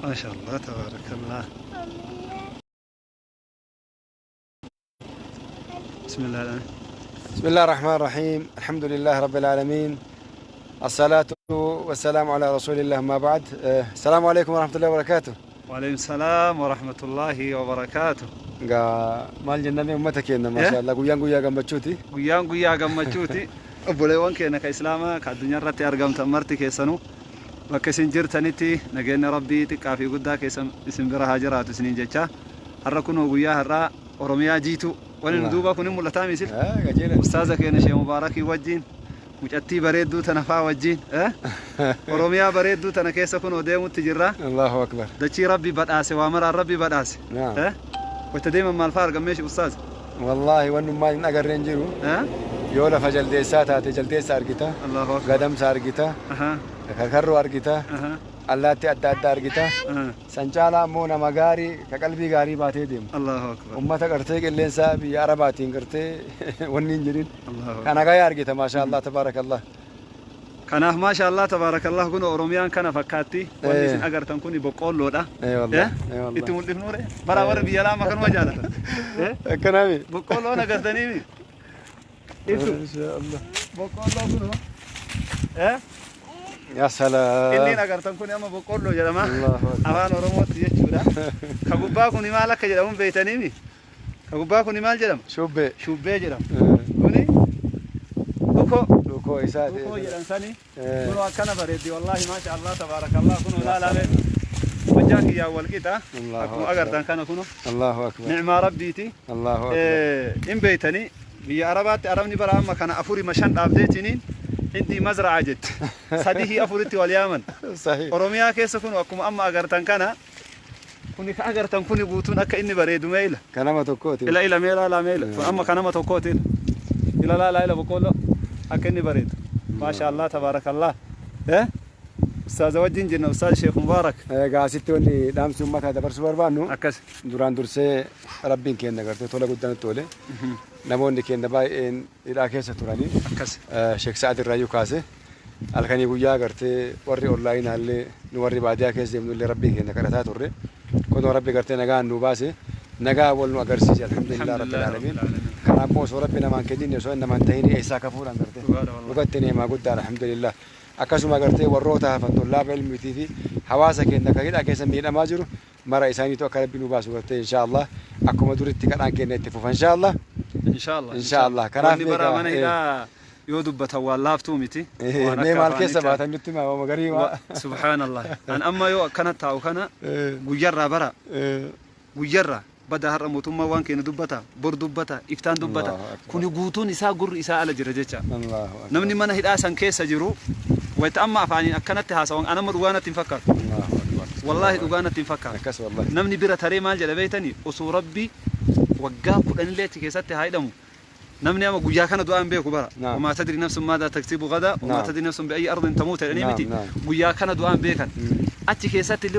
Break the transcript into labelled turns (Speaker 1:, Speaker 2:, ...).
Speaker 1: Maasha Allah tabaarakallah. Bismillah.
Speaker 2: بسم الله الرحمن الرحيم، الحمد لله رب العالمين، الصلاة والسلام على رسول الله، ما بعد. السلام عليكم ورحمة الله وبركاته.
Speaker 1: وعليكم السلام ورحمة الله وبركاته.
Speaker 2: Egaa maal jennaan uummata keenya, maasha Allah, guyyaan guyyaa gammachuuti.
Speaker 1: Guyyaan guyyaa gammachuuti. Obboleewwan keenya ka Islaamaa ka addunyaa irratti argamtan marti keessanuu bakka isin jirtanitti nageenya Rabbii xiqqaa fi guddaa keessan isin bira haa jiraatu isiniin jecha. Har'a kunoo guyyaa har'aa Oromiyaa jiituu wani nu duuba kun hin mul'ataa misil.
Speaker 2: Qajeela.
Speaker 1: Ustaaza keenya Shee Mubaarakii wajjin, mucattii bareedduu tana faa wajjin, Oromiyaa bareedduu tana keessa kunoo deemutti jirra.
Speaker 2: Allahu akbar.
Speaker 1: Dachii Rabbi badhaase, waa maraan Rabbi badhaase.
Speaker 2: Naam.
Speaker 1: Wayta deeman maal faa argammeeshi, ustaaz?
Speaker 2: Wallaahi wannummaan hin agarreen jiru. Yoo lafa jaldeessaa taate jaldeessa argita.
Speaker 1: Allahu akbar.
Speaker 2: Gadamsa argita. Karkarroo argita. Allaattii adda addaa argita. San caalaa immoo nama gaarii ka qalbii gaarii baatee deemu.
Speaker 1: Allahu akbar.
Speaker 2: Ummata gartee qilleensa biyya Arabaatiin gartee wanni hin jedhin.
Speaker 1: Allahu akbar.
Speaker 2: Kana gayaa argita, maasha Allah tabaarakallah.
Speaker 1: Kanaaf maasha Allah tabaarakallah, kun Oromiyaan kana fakkaatti. Wanni isin agartan kun boqqoolloodha.
Speaker 2: Eh wallahi. Eh wallahi.
Speaker 1: Itti mul'ifnuure. Bara warri biyya lama kanuma jaalatan.
Speaker 2: Akkanaami.
Speaker 1: Boqqoolloon agartaniimi. Ibsu.
Speaker 2: Maasha Allah.
Speaker 1: Boqqoolloo kunoo.
Speaker 2: Ya salaam.
Speaker 1: Inni agartan kun amma boqqoolloo jedhama.
Speaker 2: Allahu akbar.
Speaker 1: Afaan Oromootti jechuudha. Ka gubbaa kun maal akka jedhamu beeytaniimi? Ka gubbaa kun maal jedhama?
Speaker 2: Shubbee.
Speaker 1: Shubbee jedhama. Kuni dhukoo.
Speaker 2: Dhukoo isaati.
Speaker 1: Dhukoo jedhan sani. Kunoo akkana bareeddi, wallahi maasha Allah tabaarakallah, kunoo laalaa hojjaa kiyyaan wal qixa.
Speaker 2: Allahu
Speaker 1: Akkuma
Speaker 2: akbar.
Speaker 1: agartan kana kunoo.
Speaker 2: Allahu akbar.
Speaker 1: Nicmaa Rabbiiti.
Speaker 2: Allahu akbar.
Speaker 1: In beeytanii biyya Arabaatti Arabni bara amma kana afuri mashan dhaabdeetiniin عندي مزرعة jetti. Sadihii afuritti wal yaaman.
Speaker 2: Sahih.
Speaker 1: Oromiyaa keessa kun akkuma amma agartan kana, kuni ka agartan kuni guutuun akka inni bareedu meeyla.
Speaker 2: Ka nama tokkooti.
Speaker 1: Ila ila mee laalaa meeyla. Kun amma ka nama tokkooti ila. Ila laalaa ila boqqoolloo akka inni bareedu. Maasha Allah tabaarakallah. Ustaaza wajjin jirna, Ustaaz Sheekh Mubaarak.
Speaker 2: Egaa asitti wanni dhaamsi uummataa dabarsuu barbaannu
Speaker 1: Akkas.
Speaker 2: duraan dursee Rabbiin keenya gartee tola guddaa nutti oole. Namoonni keenya baay'een hidhaa keessa turanii.
Speaker 1: Akkas.
Speaker 2: Sheek Sa'ad irraayyuu kaase halkanii guyyaa gartee warri onlaayinaallee nu warri baadiyyaa keessa deemnu illee Rabbiin keenya kadhataa turre. Kunoo Rabbi gartee nagaan nu baase, nagaa wal nu agarsiise, alhamdulillah rabbil aalamiin. Kanaaf immoo osoo Rabbi namaan kennin, osoo namaan tahin eessaa akka fuudhan gartee.
Speaker 1: Dhugaadha wallahi.
Speaker 2: Dhugatti neemaa guddaadha, alhamdulillah. Akkasuma gartee warroota hafan tullaaba ilmiitii fi hawaasa keenya kan hidhaa keessa miidhamaa jiru mara isaaniitu akka Rabbi nu baasu gartee inshaallah akkuma duritti kadhaan keenya itti fufa inshaallah.
Speaker 1: Inshaallah.
Speaker 2: Inshaallah. Kanaaf
Speaker 1: Wanni bara
Speaker 2: beekaa,
Speaker 1: mana hidhaa yoo dubbatan waan laaftuu miti. Waan
Speaker 2: Mee
Speaker 1: akka
Speaker 2: maal keessa
Speaker 1: afaanitti-
Speaker 2: baatan nutti himaa waama garii waa.
Speaker 1: Subhaanallah. An amma yoo akkana taa'u kana guyyarraa bara guyyarraa bada har'a mootummaa waan keenya dubbata, bor dubbata, iftaan dubbata.
Speaker 2: Allahu akbar.
Speaker 1: Kuni guutuun isaa gurri isaa ala jira jecha.
Speaker 2: Allahu akbar.
Speaker 1: Namni mana hidhaa san keessa jiru wayita amma afaaniin akkanatti haasawan an amma dhugaa natti hin fakkaatu.
Speaker 2: Allahu akbar.
Speaker 1: Wallaahi dhugaa natti hin fakkaatu.
Speaker 2: Akkas wallahi.
Speaker 1: Namni bira taree maal jedha beektanii? Osoo Rabbi waggaa 10llee achi keessatti haa hidhamu. Namni amma guyyaa kana du'aa hin beeku bara.
Speaker 2: Naam.
Speaker 1: وما تدري نفس ماذا تكسب غدا وما
Speaker 2: Naam.
Speaker 1: تدري نفس بأي أرض تموت jedhanii
Speaker 2: Naam,
Speaker 1: miti.
Speaker 2: naam.
Speaker 1: Guyyaa kana du'aa hin beekan. Achi keessatti illee